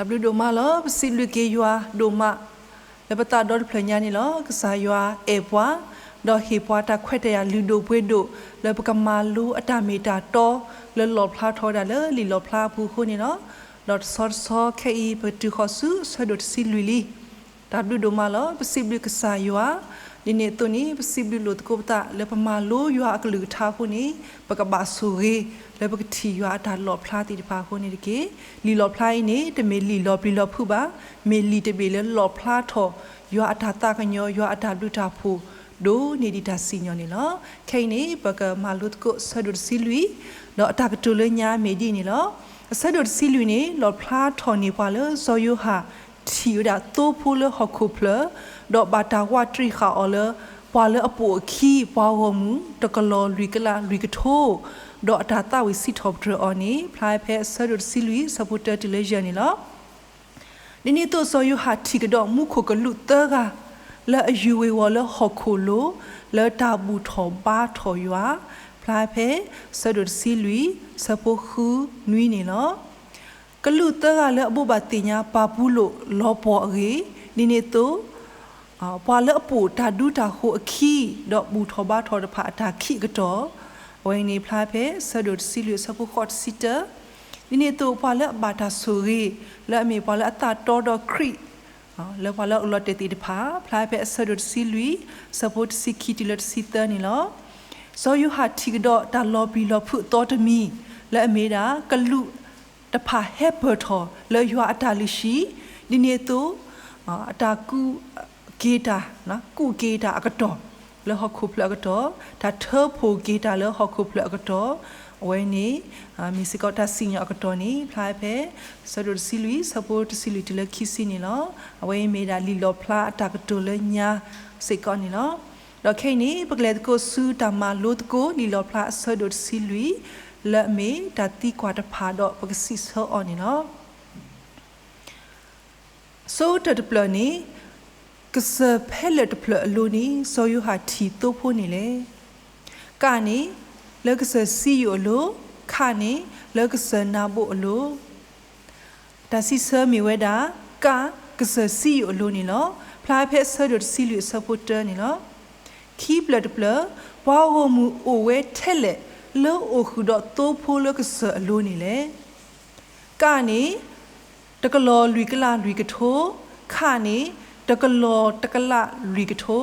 ဘျုးဒိၣ်မးလီၤ. ပစံးဘျုးက့ၤယွၤဒိၣ်မး လၢပသးဒီတဖျၢၣ်ညါန့ၣ်လီၤ. ကစၢ်ယွၤအဲၣ်ပှၤ ဒီးဟ့ၣ်ပှၤတၢ်ခွဲးတၢ်ယာ်လုၢ်ဒိၣ်ပှ့ၤဒိၣ် လၢပကမၤလိအတၢ်မ့ၢ်တၢ်တီ လၢလီၣ်ဖျါထီၣ်ဝဲဒၣ်လၢလံာ်လီၣ်ဖျါအပူၤအဃိန့ၣ်လီၤ. ဒီးတဆီတဆီခဲအံၤ ပကတုၤဃီၤဆူအဆၢဒိၣ်တဆံလွံၢ်လံ. တၢ်ဘျုးဒိၣ်မးလီၤ. ပစံးဘျုးကစၢ်ယွၤ ဒ်န့ၣ်အသိးန့ၣ် ပစံးဘျုးလိာ်သကိးပသး လၢပမၤလိယွၤအကလုၢ်ကထါအဃိန့ၣ် ပကဘၣ်ဆိၣ်ဂ့ၤ လၢပကထံၣ်ယွၤအတၢ်လီၣ်ဖျါသ့ၣ်တဖၣ်အဃိန့ၣ်တက့ၢ်. လံာ်လီၣ်ဖျါအံၤန့ၣ် တမ့ၢ်လံာ်လီၤပျံၤလီၤဖုးဘၣ်, မ့ၢ်လံာ်တဘ့ၣ်လၢလီၣ်ဖျါထီၣ် ယွၤအတၢ်သးကညီၤ ယွၤအတၢ်ဘျုးတၢ်ဖှိၣ် ဒိၣ်န့ၢ်ဒံးတၢ်စံၣ်ညီၣ်န့ၣ်လီၤ. ခဲအံၤန့ၣ် ပကမၤလိသကိးအဆၢဒိၣ်တဆံလွံၢ် ဒီးအတၢ်ကတိၤလၢညါမ့ၢ်ဒ်န့ၣ်လီၤ. အဆၢဒိၣ်တဆံလွံၢ်န့ၣ် လီၣ်ဖျါထီၣ်န့ၢ်ပှၤလၢစီၤယိၤဟၣ်ထံၣ်ဝဲဒၣ်သိဖိလၢဟီၣ်ခိၣ်ဖျၢၣ်, ဒီးဘၣ်တၢ်ဝးတရံးဃာ်အီၤလၢ ပှၤလၢအပိာ်အခံ ပှၤဂီၢ်မုၢ် တကလီၢ်လွံၢ်ကလးလွံၢ်ကထိ, ဒီးအတၢ်သးဝံၣ်စံးထီၣ်ပတြၢၤအီၤန့ၣ် ဖျါဖဲအဆၢဒိၣ်တဆံလွံၢ် ဆၢဖိတၢတုၤလၢယဲၢ်န့ၣ်လီၤ. ဒ်န့ၣ်အသိးစီၤယိၤဟၣ်ထံၣ်ကဒီးမူခိၣ်ကလူးသၢဂၤ လၢအယူၤဝ့ၤဝီၤလၢဟီၣ်ခိၣ်လိၤ လၢတၢ်ဘူၣ်ထီၣ်ဘါထီၣ်ယွၤ, ဖျါဖဲဆၢဒိၣ်တဆံလွံၢ် ဆၢဖိဃုနွံန့ၣ်လီၤ. ကလူးသၢဂၤလၢအဘိးဘၣ်သ့ၣ်ညါပၢ်ပူၤလိာ်လီၤပှီၢ်အဂ့ၢ်, ဒ်န့ၣ်အသိး ပှၤလၢအပိာ်တၢ်ဒူတၢ်ဃိးအခံ ဒီးဘူၣ်ထီၣ်ဘါထီၣ်တဖၣ်အတၢ်ခံးအကတီၢ်, အဝဲန့ၣ်ဖျါဖဲဆၢဒိၣ်တဆံလွံၢ် ဆၢဖိဃိးတဆံတၢ, ဒ်န့ၣ်အသိးပှၤလၢအဘၣ်တၢ်ဆိၣ်ဂ့ၤ လၢအမ့ၢ်ပှၤလၢအသးတီဒီးခရံာ် လၢပှၤလၢအအိၣ်လီၤတဲာ်သ့ၣ်တဖၣ် ဖျါဖဲအဆၢဒိၣ်တဆံလွံၢ် ဆၢဖိတဆံခံတုၤလၢတဆံသၢန့ၣ်လီၤ. စီၤယိၤဟၣ်ထံၣ်ကဒီးတၢ်လီၤပျံၤလီၤဖုးအသီတမံၤ လၢအမ့ၢ်ဝဲဒၣ် ကလူးတဖၣ်ဟဲပၢၢ်ထီၣ်လၢယွၤအတၢ်လုၢ်ဟံၣ်, ဒ်န့ၣ်အသိး အတၢ်ကူးက့ၤတၢ်, ကူးက့ၤတၢ်အကတီၢ် လၢဟီၣ်ခိၣ်ဖျၢၣ်အကတီၢ်, တၢ်ထၢဖှိၣ်က့ၤတၢ်လၢဟီၣ်ခိၣ်ဖျၢၣ်အကတီၢ်, အဝဲန့ၣ် မ့ၢ်စ့ၢ်ကီးတၢ်စံၣ်ညီၣ်အကတီၢ်န့ၣ် ဖျါဖဲ ဆၢဒိၣ်တဆံလွံၢ် ဆၢဖိတဆံလွံၢ်တုၤလၢခံဆံန့ၣ်လီၤ. အဝဲအံၤမ့ၢ်ဒၣ်လံာ်လီၣ်ဖျါအတၢ်ကတိၤလၢညါစ့ၢ်ကီးန့ၣ်လီၤ. ဒီးခဲအံၤန့ၣ် ပကလဲၤသကိးဆူတၢ်မၤလိသကိး လံာ်လီၣ်ဖျါအဆၢဒိၣ်တဆံလွံၢ် လၢအမ့ၢ်တၢ်သံကွၢ်တဖၣ်ဒီးပကစံးဆၢအီၤန့ၣ်လီၤ. ဆိကတၢၢ်တဖျၢၣ်န့ၣ် ကစၢၢ်ဖဲလဲၣ်တဖျၢၣ်အလိၤန့ၣ် စီၤယိၤဟၣ်ထံၣ်သိဖိန့ၣ်လဲၣ်. က န့ၣ် လၢကစၢၢ်စံယိၣ်အလိၤ, ခ န့ၣ် လၢကစၢၢ်နၤဘိၣ်အလိၤ. တၢ်စံးဆၢမ့ၢ်ဝဲဒၣ် က ကစၢၢ်စံယိၣ်အလိၤန့ၣ်လီၤ. ဖျါဖဲအဆၢဒိၣ်တဆံလွံၢ်အဆၢဖိတၢန့ၣ်လီၤ. ခံဖျၢၣ်တဖျၢၣ် ပှၤဂီၢ်မုၢ်အိၣ်ဝဲထဲလဲၣ် လၢအိၣ်ဃုာ်ဒီးသိဖိလၢကစၢၢ်အလိၤန့ၣ်လဲၣ်. က န့ၣ် တကလီၢ်လွံၢ်ကလးလွံၢ်ကထိ, ခ န့ၣ် တကလီၢ်တကလးလွံၢ်ကထိ.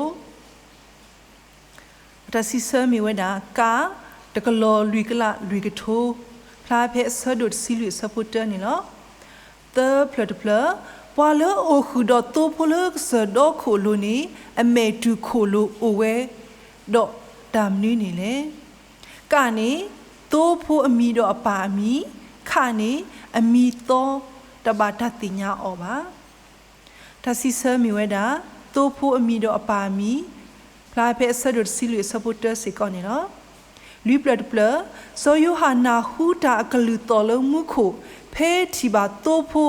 အတၢ်စံးဆၢမ့ၢ်ဝဲဒၣ် က တကလီၢ်လွံၢ်ကလးလွံၢ်ကထိ, ဖျါဖဲအဆၢဒိၣ်တဆံလွံၢ်အဆၢဖိတၢန့ၣ်လီၤ. သၢဖျၢၣ်တဖျၢၣ် ပှၤလၢအအိၣ်ဃုာ်ဒီးသိဖိလၢကစၢၢ်ဒီခိၣ်အလိၤန့ၣ် အမဲာ်တူၢ်ခိၣ်လိၤအိၣ်ဝဲ ဒီးတၢ်မနုၤန့ၣ်လဲၣ်. က န့ၣ် သိဖိအမံၤဒီးအပၢ်အမံၤ, ခ န့ၣ် အမံၤသီတဘၣ်တၢ်သ့ၣ်ညါအီၤဘၣ်. တၢ်စံးဆၢမ့ၢ်ဝဲဒၣ် သိဖိအမံၤဒီးအပၢ်အမံၤ, ဖျါဖဲအဆၢဒိၣ်တဆံလွံၢ်အဆၢဖိတၢစ့ၢ်ကီးန့ၣ်လီၤ. လွံၢ်ဖျၢၣ်တဖျၢၣ် စီၤယိၤဟၣ်နၢ်ဟူတၢ်အကလုၢ်သီၣ်လၢမူခိၣ် ဖဲထံၣ်ဘၣ်သိဖိ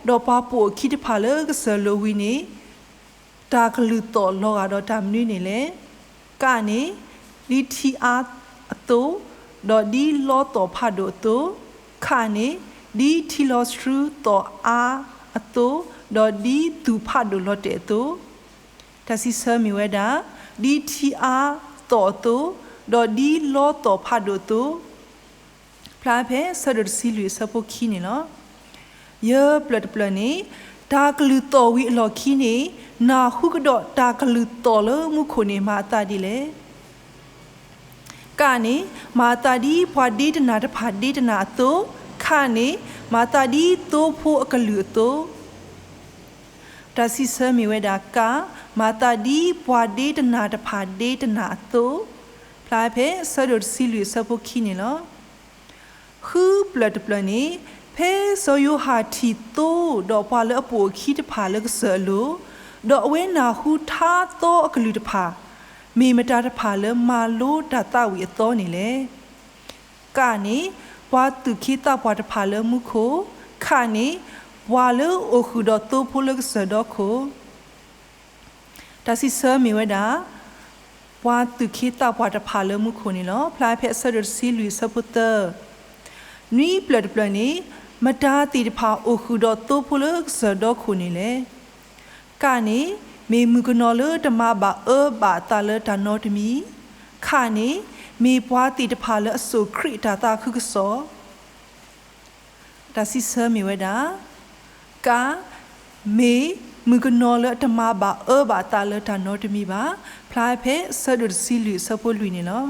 ဒီးပှၤပိာ်အခံတဖၣ်လၢကစၢၢ်လိၤဝံၤန့ၣ် တၢ်ကလုၢ်သီၣ်လီၤဂာ်ဒီးတၢ်မနုၤန့ၣ်လဲၣ်. က န့ၣ် ဒ်ထံအါအသိး, ဒီးဒ်လီသီၣ်ဖးဒိၣ်အသိး, ခ န့ၣ် ဒ်ထံလီၤဆှြူသီၣ်အါအသိး, ဒီးဒ်သူၣ်ဖးဒိၣ်လီၤတဲာ်အသိး, တၢ်စံးဆၢမ့ၢ်ဝဲဒၣ် ဒ်ထံအါသီၣ်အသိး, ဒီးဒ်လီသီၣ်ဖးဒိၣ်အသိး, ဖျါဖဲဆၢဒိၣ်တဆံလွံၢ်အဆၢဖိခံန့ၣ်လီၤ. ယဲၢ်ဖျၢၣ်တဖျၢၣ်န့ၣ် တၢ်ကလုၢ်သီၣ်ဝံၤအလီၢ်ခံန့ၣ် နၢ်ဟူကဒီးတၢ်ကလုၢ်သီၣ်လၢမူခိၣ်န့ၣ် မၤအသးဒ်လဲၣ်. က န့ၣ် မၤသးဒ်ပှၤဒ့တနၤတဖၣ်ဒ့တနၤအသိး, ခ န့ၣ် မၤသးဒ်သိဖိအကလုၢ်အသိး, တၢ်စံးဆၢမ့ၢ်ဝဲဒၣ် က မၤသးဒ်ပှၤဒ့တနၤတဖၣ်ဒ့တနၤအသိး, ဖျါဖဲဆၢဒိၣ်တဆံလွံၢ်အဆၢဖိခံန့ၣ်လီၤ. ဃုဖျၢၣ်တဖျၢၣ်န့ၣ် ဖဲစီၤယိၤဟၣ်ထံၣ်သိဒီးပှၤလၢအပိာ်အခံတဖၣ်လၢကစၢၢ်အလိၤ, ဒီးအဝဲနၢ်ဟူထါသီအကလုၢ်တဖၣ်, မ့ၢ်မတၤတဖၣ်လၢမၤလိတၢ်သးဝံၣ်အသီန့ၣ်လဲၣ်. က န့ၣ် ပှၤသူၣ်က့သးပှၢ်တဖၣ်လၢမူခိၣ်, ခ န့ၣ် ပှၤလၢအအိၣ်ဃုာ်ဒီးသိဖိလၢကစၢၢ်ဒီခိၣ်, တၢ်စံးဆၢမ့ၢ်ဝဲဒၣ် ပှၤသူၣ်က့သးပှၢ်တဖၣ်လၢမူခိၣ်န့ၣ်လီၤ. ဖျါဖဲအဆၢဒိၣ်တဆံလွံၢ်အဆၢဖိသၢ, နွံဖျၢၣ်တဖျၢၣ်န့ၣ် မတၤသ့ၣ်တဖၣ်အိၣ်ဃုာ်ဒီးသိဖိလၢကစၢၢ်ဒီခိၣ်န့ၣ်လဲၣ်. က န့ၣ် မ့ၢ်မုၣ်ကနီၤလၢတမၤဘၣ်အၢဘၣ်သးလၢတၢ်နီတမံၤ. ခ န့ၣ် မ့ၢ်ပှၤသ့ၣ်တဖၣ်လၢအစိာ်ခရံာ်အတၢ်သးခုကစီၣ်. တၢ်စံးဆၢမ့ၢ်ဝဲဒၣ် က မ့ၢ်မုၣ်ကနီၤလၢအတမၤဘၣ်အၢဘၣ်သးလၢတၢ်နီတမံၤဘၣ်. ဖျါဖဲအဆၢဒိၣ်တဆံလွံၢ်အဆၢဖိလွံၢ်န့ၣ်လီၤ.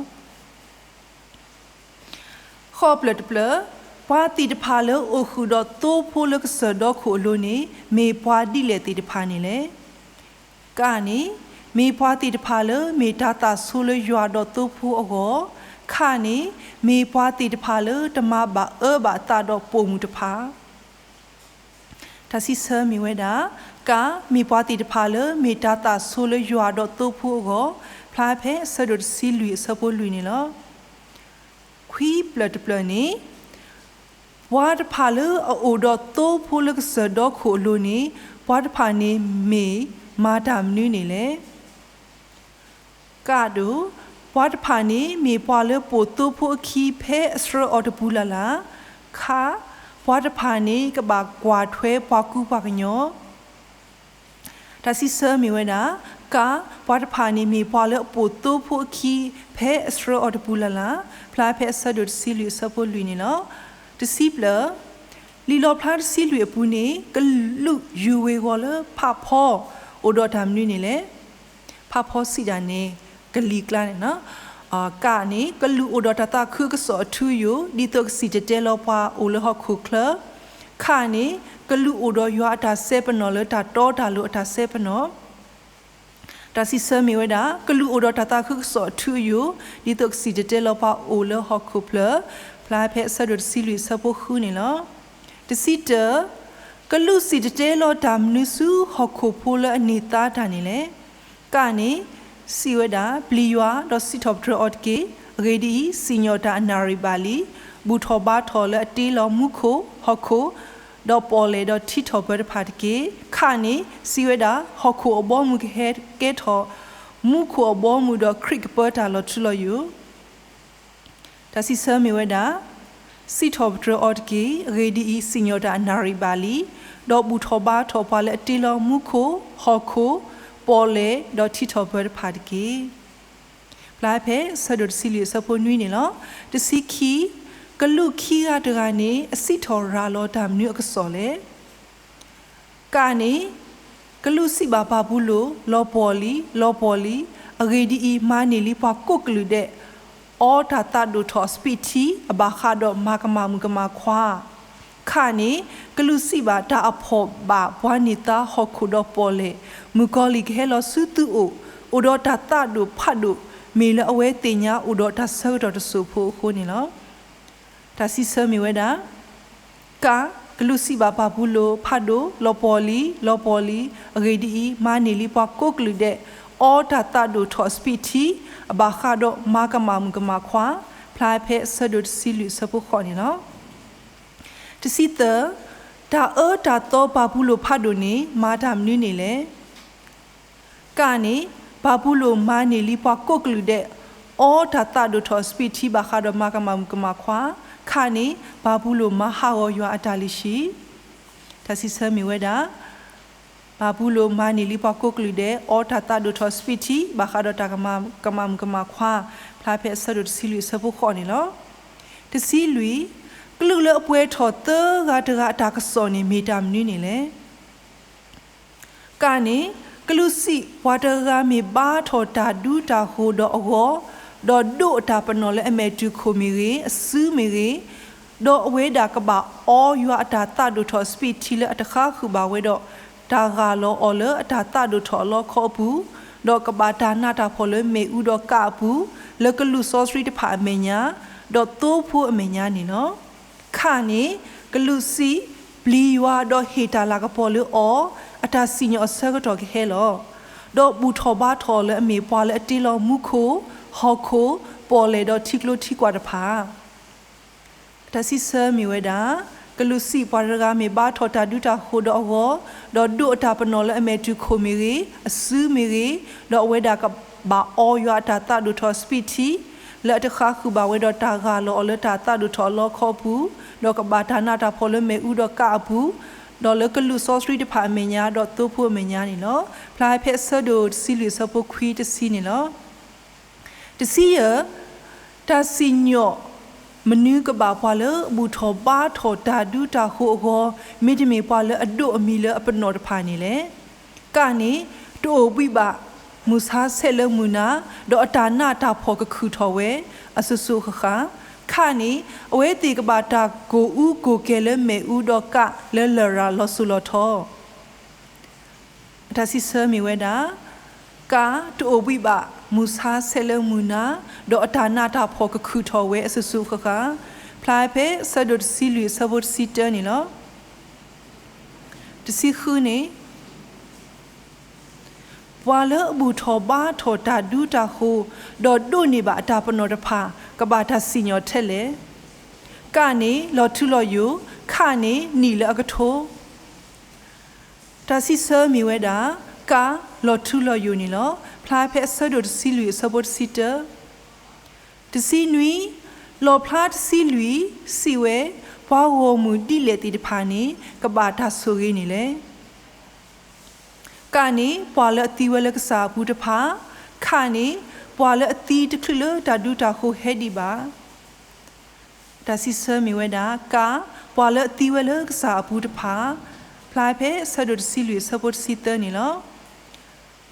ဃိးပျၢၢ်တပျၢၢ်, ပှၤသ့ၣ်တဖၣ်လၢအိၣ်ဃုာ်ဒီးသိဖိလၢကစၢၢ်ဒီခိၣ်အလိၤန့ၣ် မ့ၢ်ပှၤဒ်လဲၣ်သ့ၣ်တဖၣ်န့ၣ်လဲၣ်. က န့ၣ် မ့ၢ်ပှၤသ့ၣ်တဖၣ်လၢမ့ၢ်တၤသၣ်ဆိလၢယွၤဒီးသိဖိအဂီၢ်. ခ န့ၣ် မ့ၢ်ပှၤသ့ၣ်တဖၣ်လၢတမၤဘၣ်အၢဘၣ်သးဒီးပိာ်မုၣ်တဖၣ်. တၢ်စံးဆၢမ့ၢ်ဝဲဒၣ် က မ့ၢ်ပှၤသ့ၣ်တဖၣ်လၢမ့ၢ်တၤသၣ်ဆိလၢယွၤဒီးသိဖိအဂီၢ်, ဖျါဖဲအဆၢဒိၣ်တဆံလွံၢ်အဆၢဖိလွံၢ်န့ၣ်လီၤ. ခွံပျၢၢ်တပျၢၢ်န့ၣ် ပှၤတဖၣ်လၢအအိၣ်ဒီးသိဖိလၢကစၢၢ်ဒီခိၣ်အလိၤန့ၣ် ပှၤတဖၣ်န့ၣ်မ့ၢ်မၤတၢ်မနုၤန့ၣ်လဲၣ်. က ဒိၣ်, ပှၤတဖၣ်န့ၣ်မ့ၢ်ပှၤလၢပိာ်သိဖိအခံဖဲအဆှၢအီၤတပူၤလၢ်လၢ်. ခ ပှၤတဖၣ်န့ၣ်ကဘၣ်ကွၢ်ထွဲပှၤကူပှၤကညီ. တၢ်စံးဆၢမ့ၢ်ဝဲဒၣ် က ပှၤတဖၣ်န့ၣ်မ့ၢ်ပှၤလၢအပိာ်သိဖိအခံဖဲအဆှၢအီၤတပူၤလၢ်လၢ်, ဖျါဖဲအဆၢဒိၣ်တဆံလွံၢ်အဆၢဖိလွံၢ်န့ၣ်လီၤ. တဆံပျၢၢ်, လံာ်လီၣ်ဖျါတဆံလွံၢ်အပူၤန့ၣ် ကလူးယူၤဝ့ၤဝီၤလၢဖးဖီ အိၣ်ဒီးတၢ်မနုၤန့ၣ်လဲၣ်. ဖးဖီစံးတၢ်န့ၣ် ကလံၤကျါန့ၣ်လီၤ. က န့ၣ် ကလူးအိၣ်ဒီးတၢ်သးခုကစီၣ်အထူအယိာ် ဒ်သိးကစံၣ်တဲၤတဲလီၤပှၤအိၣ်လၢဟီၣ်ခိၣ်ချၢ. ခ န့ၣ် ကလူးအိၣ်ဒီးယွၤအတၢ်စဲပနီၣ်လၢတၢ်တီတၢ်လိၤအတၢ်စဲပနီၣ်. တၢ်စံးဆၢမ့ၢ်ဝဲဒၣ် ကလူးအိၣ်ဒီးတၢ်သးခုကစီၣ်အထူအယိာ် ဒ်သိးကစံၣ်တဲၤတဲလီၤပှၤအိၣ်လၢဟီၣ်ခိၣ်ချၢ, ဖျါဖဲအဆၢဒိၣ်တဆံလွံၢ်အဆၢဖိဃုန့ၣ်လီၤ. တဆံတၢ, ကလူးစံၣ်တဲၤတဲလီၤတၢ်မနုၤဆူဟီၣ်ခိၣ်ဖိလၢအန့ၢ်သါတၢ်န့ၣ်လဲၣ်. က န့ၣ် စံးဝဲဒၣ် ပျံၤယွၤ ဒီးစံးထီၣ်ပတြၢၤအီၤတက့ၢ်. အဂ့ၢ်ဒ်အံၤ, စံၣ်ညီၣ်တၢ်အနၣ်ရံၣ်ဘၣ်လံ. ဘူၣ်ထီၣ်ဘါထီၣ်လၢအတ့လီၤမူခိၣ်, ဟီၣ်ခိၣ်, ဒီးပီၣ်လဲၣ်ဒီးထံထီၣ်ပၢတဖၣ်တက့ၢ်. ခ န့ၣ် စံးဝဲဒၣ် ဟီၣ်ခိၣ်အဘီအမုၢ်ကဟဲကဲထီၣ်မူခိၣ်အဘီအမုၢ်ဒီးခရံာ်ကပၢတၢ်လီၤထူလီၤယိာ်. တၢ်စံးဆၢမ့ၢ်ဝဲဒၣ် စံးထီၣ်ပတြၢၤအီၤတက့ၢ်. အဂ့ၢ်ဒ်အံၤ, စံၣ်ညီၣ်တၢ်အနၣ်ရံၣ်ဘၣ်လံ, ဒီးဘူၣ်ထီၣ်ဘါထီၣ်ပှၤလၢအတ့လီၤမူခိၣ်, ဟီၣ်ခိၣ်, ပီၣ်လဲၣ်, ဒီးထံထီၣ်ပၢတဖၣ်တက့ၢ်. ဖျါဖဲအဆၢဒိၣ်တဆံလွံၢ်အဆၢဖိနွံန့ၣ်လီၤ. တဆံခံ, ကလူးခံဂၤတဂၤန့ၣ် အစံးထီၣ်ရၤလီၤတၢ်မနုၤအကစီၣ်လဲၣ်. က န့ၣ် ကလူးစံးဘၣ်ပၢ်ပူၤလိၣ်, လီၤပှီၢ်လံ, လီၤပှီၢ်လံ, အဂ့ၢ်ဒ်အံၤ, မၤန့ၢ်လံပှၤကိးကလုာ်ဒဲး အီတၢ်သးဒိၣ်ထီၣ်အစပံးထံ အဘၣ်ဃးဒီးမၤကမၣ်မုၣ်ကမၣ်ခွါ. ခ န့ၣ် ကလူးစံးဘၣ်တၢ်အဖှီၣ်ဘၣ်ပှၤန့ၢ်သါဟီၣ်ခိၣ်ဒီးပီၣ်လဲၣ်, မုၣ်ကီၤလံၢ်ကဟဲလီၤဆူသုအိၣ်, အိၣ်ဒီးတၢ်သးဒိၣ်ဖးဒိၣ်, မ့ၢ်လၢအဝဲသ့ၣ်ညါအိၣ်ဒီးတၢ်ဆၢကတီၢ်တစိၢ်ဖိအဃိန့ၣ်လီၤ. တၢ်စံးဆၢမ့ၢ်ဝဲဒၣ် က ကလူးစံးဘၣ်ပၢ်ပူၤလိၣ်, ဖးဒိၣ်, လီၤပှီၢ်လံ, လီၤပှီၢ်လံ, အဂ့ၢ်ဒ်အံၤ, မၤန့ၢ်လံပှၤကိးကလုာ်ဒဲး အီတၢ်သးဒိၣ်ထီၣ်အစပံးထံ အဘၣ်ဃးဒီးမၤကမၣ်မုၣ်ကမၣ်ခွါ. ဖျါဖဲအဆၢဒိၣ်တဆံလွံၢ်အဆၢဖိဃိးန့ၣ်လီၤ. တဆံသၢ, တၢ်အၢတၢ်သီပၢ်ပူၤလိၣ်ဖးဒိၣ်န့ၣ် မၤတၢ်မနုၤန့ၣ်လဲၣ်. က န့ၣ် ပၢ်ပူၤလိၣ်မၤန့ၢ်လံပှၤကိးကလုာ်ဒဲး အီတၢ်သးဒိၣ်ထီၣ်အစပံးထံ ဘၣ်ဃးဒီးမၤကမၣ်မုၣ်ကမၣ်ခွါ. ခ န့ၣ် ပၢ်ပူၤလိၣ်မၤဟးဂီၤယွၤအတၢ်လုၢ်ဟံၣ်. တၢ်စံးဆၢမ့ၢ်ဝဲဒၣ် ပၢ်ပူၤလိၣ်မၤန့ၢ်လံပှၤကိးကလုာ်ဒဲး အီတၢ်သးဒိၣ်ထီၣ်အစပံးထံ ဘၣ်ဃးဒီးတၢ်ကမၣ်မုၣ်ကမၣ်ခွါ. ဖျါဖဲအဆၢဒိၣ်တဆံလွံၢ်အဆၢဖိဃိးန့ၣ်လီၤ. တဆံလွံၢ်, ကလူးလၢအပှဲၤထီၣ်သၢဂၤတဂၤအတၢ်ကစီၣ်န့ၣ် မ့ၢ်တၢ်မနုၤန့ၣ်လဲၣ်. က န့ၣ် ကလူးစံးပှၤတဂၤမ့ၢ်ဘါထီၣ်တၢ်ဒူတၢ်ဃိၤဒီးအဂီၤ, ဒီးဒိးအတၢ်ပနီၣ်လၢအမဲာ်တူၢ်ခိၣ်မ့ၢ်ဂ့ၤ, အစုမ့ၢ်ဂ့ၤ, ဒီးအဝဲဒၣ်ကဘၣ်အီယွၤအတၢ်သးဒိၣ်ထီၣ်အစပံးထံလၢအတဃါဃုာ်ဘၣ်ဝဲဒီး တၢ်ဂၢ်လီၤအီၤလၢအတၢ်သးဒိၣ်ထီၣ်အလီခီအပူၤ, ဒီးကဘၣ်တၢ်နးတၢ်ဖှီၣ်လၢမ့ၣ်အူဒီးကးအပူၤ, လၢကလူးစီဆှံတဖၣ်အမဲာ်ညါ, ဒီးသိဖိအမဲာ်ညါန့ၣ်လီၤ. ခ န့ၣ် ကလူးစံး ပျံၤယွၤဒီးဟ့ၣ်တၢ်လၤကပီၤလၢအီၤ, အတၢ်စံၣ်ညီၣ်အဆၢကတီၢ်ကဟဲလီၤ. ဒီးဘူၣ်ထီၣ်ဘါထီၣ်လၢအမ့ၢ်ပှၤလၢအတ့လီၤမူခိၣ်, ဟီၣ်ခိၣ်, ပီၣ်လဲၣ်ဒီးထံကျိထံကွၢ်တဖၣ်. တၢ်စံးဆၢမ့ၢ်ဝဲဒၣ် ကလူးစံးပှၤတဂၤမ့ၢ်ဘါထီၣ်တၢ်ဒူတၢ်ဃိၤဒီးအဂီၤ, ဒီးဒိးအတၢ်ပနီၣ်လၢအမဲာ်တူၢ်ခိၣ်မ့ၢ်ဂ့ၤ, အစုမ့ၢ်ဂ့ၤ, ဒီးအဝဲဒၣ်ကဘၣ်အီယွၤအတၢ်သးဒိၣ်ထီၣ်အစပံးထံ, လၢအတဃါဃုာ်ဘၣ်ဝဲဒီးတၢ်ဂၢ်လီၤအီၤလၢတၢ်သးဒိၣ်ထီၣ်အလီခီအပူၤ, ဒီးကဘၣ်တၢ်နးတၢ်ဖှီၣ်လၢမ့ၣ်အူဒီးကးအပူၤ, ဒီးလၢကလူးစီဆှံတဖၣ်အမဲာ်ညါ ဒီးသိဖိအမဲာ်ညါန့ၣ်လီၤ. ဖျါဖဲအဆၢဒိၣ်တဆံလွံၢ်အဆၢဖိခွံတဆံန့ၣ်လီၤ. တဆံယဲၢ်, တၢ်စံၣ်ညီၣ်မနုၤကဘၣ်ပှၤလၢအဘူၣ်ထီၣ်ဘါထီၣ်တၢ်ဒူတၢ်ဃိၤအဂီၢ်, မ့တမ့ၢ်ပှၤလၢအဒိၣ်အမံၤလၢအပနီၣ်တဖၣ်န့ၣ်လဲၣ်. က န့ၣ် တအိၣ်ဘှံးဘၣ်မုၢ်ဆါဆဲးလၢမုၢ်နၤ, ဒီးအတၢ်နးတၢ်ဖှီၣ်ကခုၣ်ထီၣ်ဝဲ အစိၤစိၤဃၣ်ဃၣ်. ခ န့ၣ် အဝဲသ့ၣ်ကဘၣ်တၢ်ကိၢ်အူကိၢ်ကဲၤလၢမ့ၣ်အူဒီးကးလၢလရာ်လီၤစိၤလီၤထီ. အတၢ်စံးဆၢမ့ၢ်ဝဲဒၣ်, က တအိၣ်ဘှံးဘၣ်မုၢ်ဆါဆဲးလၢမုၢ်နၤ, ဒီးအတၢ်နးတၢ်ဖှီၣ်ကခုၣ်ထီၣ်ဝဲအစိၤစိၤဃၣ်ဃၣ်. ဖျါဖဲအဆၢဒိၣ်တဆံလွံၢ်အဆၢဖိတဆံတၢန့ၣ်လီၤ. တဆံဃုန့ၣ် ပှၤလၢအဘူၣ်ထီၣ်ဘါထီၣ်တၢ်ဒူတၢ်ဃိၤ, ဒီးဒိးန့ၢ်ဘၣ်အတၢ်ပနီၣ်တဖၣ် ကဘၣ်တၢ်စံၣ်ညီၣ်ထဲလဲၣ်. က န့ၣ် လီၤထူလီၤယိာ်, ခ န့ၣ် နံၣ်လၢအကထိ. တၢ်စံးဆၢမ့ၢ်ဝဲဒၣ်, က လီၤထူလီၤယိာ်န့ၣ်လီၤ. ဖျါဖဲအဆၢဒိၣ်တဆံလွံၢ်အဆၢဖိတဆံတၢ တဆံနွံ, လီၣ်ဖျါတဆံလွံၢ်စံးဝဲ, ပှၤဂီၢ်မုၢ်ဒ်လဲၣ်သ့ၣ်တဖၣ်န့ၣ် ကဘၣ်တၢ်ဆိၣ်ဂ့ၤန့ၣ်လဲၣ်. က န့ၣ် ပှၤလၢအသံဝဲလၢကစၢ်အပူၤတဖၣ်, ခ န့ၣ် ပှၤလၢအသံတချုးလၢတၢ်ဒူတၢ်ဃိၤဟဲဒံးဘၣ်. တၢ်စံးဆၢမ့ၢ်ဝဲဒၣ်, က ပှၤလၢအသံဝဲလၢကစၢ်အပူၤတဖၣ်, ဖျါဖဲအဆၢဒိၣ်တဆံလွံၢ်အဆၢဖိတဆံသၢန့ၣ်လီၤ.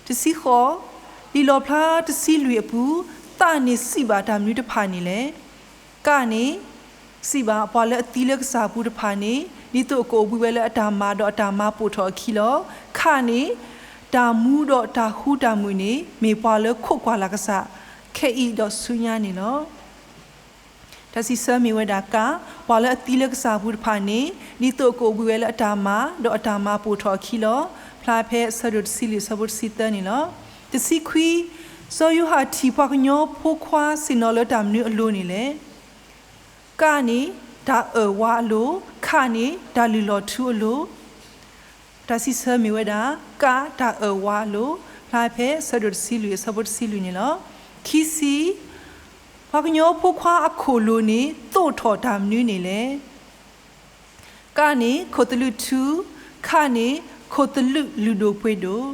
တဆံဃိး, လံာ်လီၣ်ဖျါတဆံလွံၢ်အပူၤ, သးန့ၣ်စံးဘၣ်တၢ်မနုၤတဖၣ်န့ၣ်လဲၣ်. က န့ၣ် စံးဘၣ်ပှၤလၢအသံလၢကစၢ်အပူၤတဖၣ်န့ၣ် ဒ်သိးအကအိၣ်ဘှံးဝဲလၢအတၢ်မၤဒီးအတၢ်မၤပိာ်ထီၣ်အခံလီၤ. ခ န့ၣ် တၢ်မူဒီးတၢ်ဃူတၢ်မုာ်န့ၣ် မ့ၢ်ပှၤလၢခိးကွၢ်လၢ်ကစၢ် ခဲအံၤဒီးဆူညါန့ၣ်လီၤ. တၢ်စံးဆၢမ့ၢ်ဝဲဒၣ် က ပှၤလၢအသံလၢကစၢ်အပူၤတဖၣ်န့ၣ် ဒ်သိးအကအိၣ်ဘှံးဝဲလၢအတၢ်မၤ ဒီးအတၢ်မၤပိာ်ထီၣ်အခံလီၤ. ဖျါဖဲအဆၢဒိၣ်တဆံလွံၢ်အဆၢဖိတဆံသၢန့ၣ်လီၤ. တဆံခွံ, စီၤယိၤဟၣ်ထံၣ်ပှၤကညီဖိခွါဆ့ၣ်နီၤလၢတၢ်မနုၤအလိၤန့ၣ်လဲၣ်. က န့ၣ် တၢ်အၢၣ်ဝါအလိၤ, ခ န့ၣ် တၢ်လုၢ်လီၢ်ထူအလိၤ, တၢ်စံးဆၢမ့ၢ်ဝဲဒၣ် က တၢ်အၢၣ်ဝါအလိၤ, ဖျါဖဲအဆၢဒိၣ်တဆံလွံၢ်အဆၢဖိတဆံလွံၢ်န့ၣ်လီၤ. ခံဆံ, ပှၤကညီဖိခွါအခိၣ်လိၤန့ၣ် သိးထီၣ်တၢ်မနုၤန့ၣ်လဲၣ်. က န့ၣ် ခိၣ်သလုးထူ, ခ န့ၣ် ခိၣ်သလုးလုၢ်ဒိၣ်ပှ့ၤဒိၣ်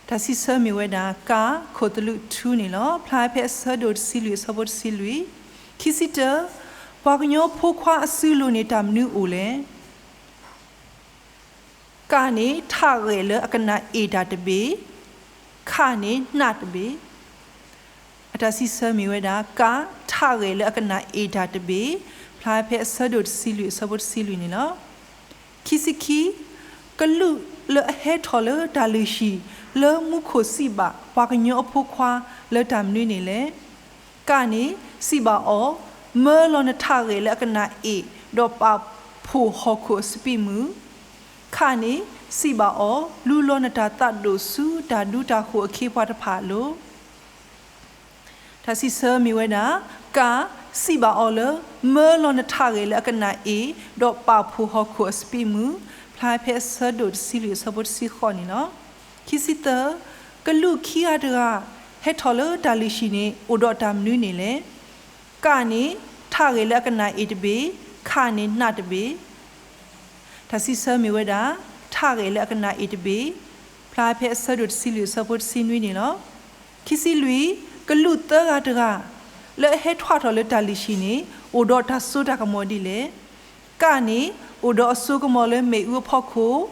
တၢ်စံးဆၢမ့ၢ်ဝဲဒၣ် က ခိၣ်သလုးထူန့ၣ်လီၤ. ဖျါဖဲအဆၢဒိၣ်တဆံလွံၢ်အဆၢဖိတဆံလွံၢ်. ခံဆံတၢ, ပှၤကညီဖိခွါအစုလိၤန့ၣ်တၢ်မနုၤအိၣ်လဲၣ်. က န့ၣ် ထးဂဲာ်လၢအကနၣ်အ့ၣ်တၢ်တဘ့ၣ်, ခ န့ၣ် နးတဘ့ၣ် အတၢ်စံးဆၢမ့ၢ်ဝဲဒၣ် က ထးဂဲာ်လၢအကနၣ်အ့ၣ်တၢ်တဘ့ၣ်, ဖျါဖဲအဆၢဒိၣ်တဆံလွံၢ်အဆၢဖိတဆံလွံၢ်န့ၣ်လီၤ. ခံဆံခံ, ကလူးလၢအဟဲထီၣ်လၢတၢ်လုၢ်ဟံၣ် လၢမူခိၣ်စံးဘၣ်ပှၤကညီအဖိခွါလၢတၢ်မနုၤန့ၣ်လဲၣ်. က န့ၣ် စံးဘၣ်အီၤ, မၢလီၤနထးဂဲာ်လၢအကနၣ်အ့ၣ် ဒီးပာ်ဖှိၣ်ဟီၣ်ခိၣ်အစပံးမုၢ် ခ န့ၣ် စံးဘၣ်အီၤ, လူလီၤနတၢ်သးဒိၣ်ဆူတၢ်ဒူတၢ်ဃိၤအခ့အပှၤတဖၣ်အလိၤ. တၢ်စံးဆၢမ့ၢ်ဝဲဒၣ် က စံးဘၣ်အီၤလၢ မၢလီၤနထးဂဲာ်လၢအကနၣ်အ့ၣ် ဒီးပာ်ဖှိၣ်ဟီၣ်ခိၣ်အစပံးမုၢ် ဖျါဖဲအဆၢဒိၣ်တဆံလွံၢ်အဆၢဖိတဆံဃိးန့ၣ်လီၤ. ခံဆံသၢ, ကလူးခံဂၤတဂၤ ဟဲထီၣ်လၢတၢ်လုၢ်ဟံၣ်န့ၣ် အိၣ်ဒီးတၢ်မနုၤန့ၣ်လဲၣ်. က န့ၣ် ထးဂဲာ်လၢအကနၣ်အ့ၣ်တဘ့ၣ်, ခ န့ၣ် နးတဘ့ၣ် တၢ်စံးဆၢမ့ၢ်ဝဲဒၣ် ထးဂဲာ်လၢအကနၣ်အ့ၣ်တဘ့ၣ် ဖျါဖဲအဆၢဒိၣ်တဆံလွံၢ်အဆၢဖိတဆံနွံန့ၣ်လီၤ. ခံဆံလွံၢ်, ကလူးသၢဂၤတဂၤ လၢအဟဲထီၣ်ထီၣ်လၢတၢ်လုၢ်ဟံၣ်န့ၣ် အိၣ်ဒီးတၢ်စိတၢ်ကမီၤဒ်လဲၣ်. က န့ၣ် အိၣ်ဒီးအစိကမီၤလၢမ့ၣ်အူအဖီခိၣ်,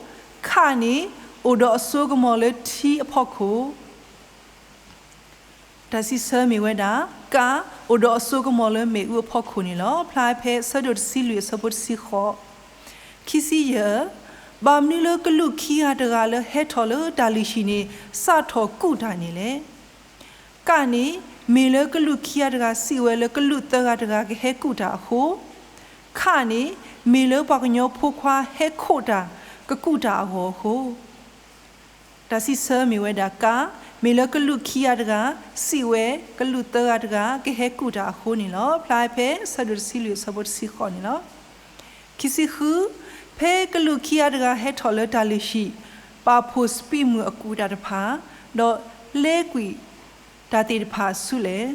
ခ န့ၣ် အိၣ်ဒီးအစိကမီၤလၢထံအဖီခိၣ် တၢ်စံးဆၢမ့ၢ်ဝဲဒၣ် က အိၣ်ဒီးအစိကမီၤလၢမ့ၣ်အူအဖီခိၣ်န့ၣ်လီၤ. ဖျါဖဲအဆၢဒိၣ်တဆံလွံၢ်အဆၢဖိတဆံဃိး. ခံဆံယဲၢ်, ဘၣ်မနုၤလၢကလူးခံဂၤတဂၤလၢဟဲထီၣ်လၢတၢ်လုၢ်ဟံၣ်န့ၣ် စးထီၣ်ကူးတၢ်န့ၣ်လဲၣ်. က န့ၣ် မ့ၢ်လၢကလူးခံဂၤတဂၤစံးဝဲလၢကလူးသၢဂၤတဂၤကဟဲကူးတၢ်အဃိ, ခ န့ၣ် မ့ၢ်လၢပှၤကညီဖိခွါဟဲခိးတၢ် ကကူးတၢ်အဂီၢ်အဃိ တၢ်စံးဆၢမ့ၢ်ဝဲဒၣ် က မ့ၢ်လၢကလူးခံဂၤတဂၤ စံးဝဲကလူးသၢဂၤတဂၤ ကဟဲကူးတၢ်အဃိန့ၣ်လီၤ. ဖျါဖဲအဆၢဒိၣ်တဆံလွံၢ်အဆၢဖိတဆံဃိးန့ၣ်လီၤ. ခံဆံဃု, ဖဲကလူးခံဂၤတဂၤဟဲထီၣ်လၢတၢ်လုၢ်ဟံၣ် ပာ်ဖှိၣ်စပံးမုၢ်အကူးတၢ်တဖၣ်, ဒီးလဲကွံာ်တၢ်သ့ၣ်တဖၣ်ဆူလဲၣ်.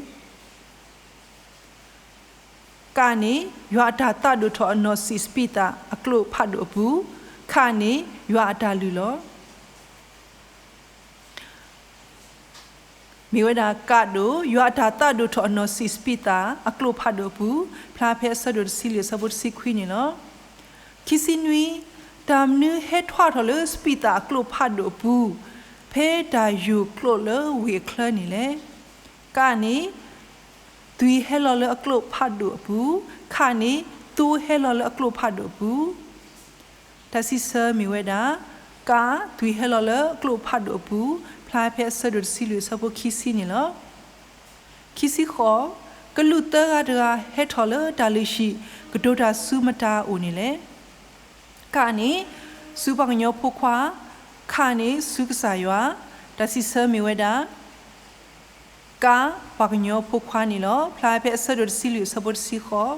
က န့ၣ် ယွၤအတၢ်သးဒိၣ်ထီၣ်အနီၢ်စံးစပံးသးအကျိာ်ဖးဒိၣ်အပူၤ, ခ န့ၣ် ယွၤအတၢ်လုၢ်လီၤ. မ့ၢ်ဝဲဒၣ် က ဒိၣ် ယွၤအတၢ်သးဒိၣ်ထီၣ်အနီၢ်စံးစပံးသးအကျိာ်ဖးဒိၣ်အပူၤ, ဖျါဖဲအဆၢဒိၣ်တဆံလွံၢ်အဆၢဖိတဆံခွံန့ၣ်လီၤ. ခံဆံနွံ, တၢ်မနုၤဟဲထွဲထီၣ်လၢစပံးသးအကျိာ်ဖးဒိၣ်အပူၤ, ဖဲတၢ်ယိာ်ကျိာ်လၢဝ့ၢ်အချၢန့ၣ်လဲၣ်. က န့ၣ် သွံၣ်ဟဲလီၤလၢအကျိာ်ဖးဒိၣ်အပူၤ, ခ န့ၣ် သိဟဲလီၤလၢအကျိာ်ဖးဒိၣ်အပူၤ. တၢ်စံးဆၢမ့ၢ်ဝဲဒၣ်, က သွံၣ်ဟဲလီၤလၢအကျိာ်ဖးဒိၣ်အပူၤ, ဖျါဖဲအဆၢဒိၣ်တဆံလွံၢ်အဆၢဖိခံဆံန့ၣ်လီၤ. ခံဆံဃိး, ကလူးသၢဂၤတဂၤဟဲထီၣ်လၢတၢ်လုၢ်ဟံၣ်ကတိၤတၢ်ဆူမတၤအအိၣ်န့ၣ်လဲၣ်. က န့ၣ် ဆူပှၤကညီဖိခွါ, ခ န့ၣ် ဆူကစၢ်ယွၤ, တၢ်စံးဆၢမ့ၢ်ဝဲဒၣ်, က ပှၤကညီဖိခွါန့ၣ်လီၤ. ဖျါဖဲအဆၢဒိၣ်တဆံလွံၢ်အဆၢဖိတဆံဃိး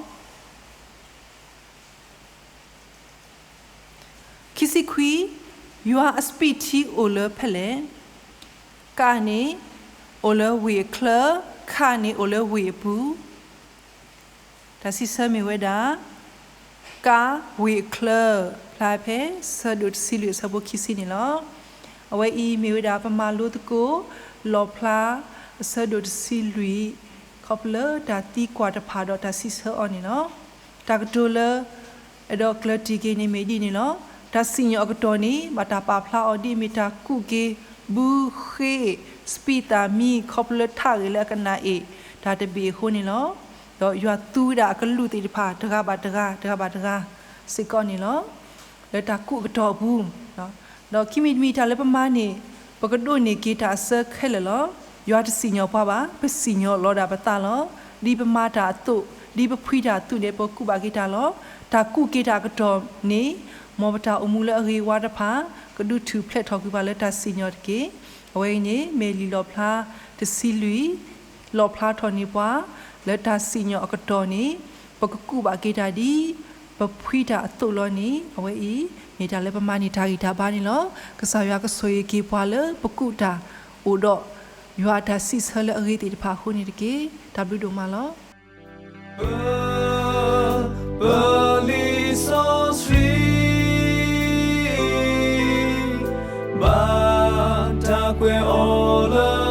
ခံဆံခွံ, ယွၤအစပံးထံအိၣ်လၢဖဲလဲၣ်. က န့ၣ် အိၣ်လၢဝ့ၢ်အချၢ, ခ န့ၣ် အိၣ်လၢဝ့ၢ်အပူၤ. တၢ်စံးဆၢမ့ၢ်ဝဲဒၣ်, က ဝ့ၢ်အချၢ, ဖျါဖဲဆၢဒိၣ်တဆံလွံၢ်အဆၢဖိခံဆံန့ၣ်လီၤ. အဝဲအံၤမ့ၢ်ဝဲဒၣ်ပမၤလိသကိး လီၣ်ဖျါအဆၢဒိၣ်တဆံလွံၢ် ခီဖျိလၢတၢ်သံကွၢ်တဖၣ်ဒီးတၢ်စံးဆၢအီၤန့ၣ်လီၤ. တၢ်ကတိၤလၢ အဲၣ်ဒိးကျၢၢ်တံၢ်က့ၤန့ၣ်မ့ၢ်ဒ်န့ၣ်လီၤ. တၢ်စံၣ်ညီၣ်အကတီၢ်န့ၣ် ဘၣ်တၢ်ပာ်ဖျါအီၤဒ်အမ့ၢ်တၢ်ကူးက့ၤဘုဃ့ စပံးသၣ်မံ ခီဖျိလၢထးဂ့ၤလၢအကနၣ်အ့ၣ်တၢ်တဘ့ၣ်အဃိန့ၣ်လီၤ. ဒီးယွၤသူဝဲဒၣ်အကလူးသ့ၣ်တဖၣ် တဂၤဘၣ်တဂၤ တဂၤဘၣ်တဂၤ စ့ၢ်ကီးန့ၣ်လီၤ. လၢတၢ်ကူးအကတီၢ်အပူၤ ဒီးခံမံၤတမံၤတၢ်လၢပမၤန့ၣ် ပကဒိးန့ၢ်က့ၤတၢ်အစၢခဲလၢာ်လီၤ. ယွၤတစံၣ်ညီၣ်ပှၤဘၣ်, ပစံၣ်ညီၣ်လီၤဒၣ်ပသးလီၤ. ဒ်ပမၤတၢ်အသိး, ဒ်ပဖှံတၢ်အသိးန့ၣ် ပကူးဘၣ်က့ၤတၢ်လီၤ. တၢ်ကူးက့ၤတၢ်အကတီၢ်န့ၣ် မ်ပတၢ်အိၣ်မူလၢအဂ့ၤအဝါတဖၣ် ကဒုးထူၣ်ဖျဲးထီၣ်ကွံာ်ပှၤလၢတၢ်စံၣ်ညီၣ်တက့ၢ်. အဝဲအံၤန့ၣ် မ့ၢ်လံာ်လီၣ်ဖျါတဆံလွံၢ် လီၣ်ဖျါထီၣ်န့ၢ်ပှၤ လၢတၢ်စံၣ်ညီၣ်အကတီၢ်န့ၣ် ပကကူးဘၣ်က့ၤတၢ်ဒ် ပဖှံတၢ်အသိးလီၤန့ၣ် အဝဲအံၤ မ့ၢ်တၢ်လၢပမၤန့ၢ်တၢ်ဂံၢ်တၢ်ဘါန့ၣ်လီၤ. ကစၢ်ယွၤကဆိၣ်ဂ့ၤက့ၤပှၤလၢပကူးတၢ်အိၣ်ဒီး ယွၤအတၢ်စံးဆၢလၢအဂ့ၤသ့ၣ်တဖၣ်အဃိန့ၣ်တက့ၢ်. တၢ်ဘျုးဒိၣ်မးလီၤ. ပလံာ်စီဆှံ ဘၣ်တၢ်ကွဲးအီၤလၢ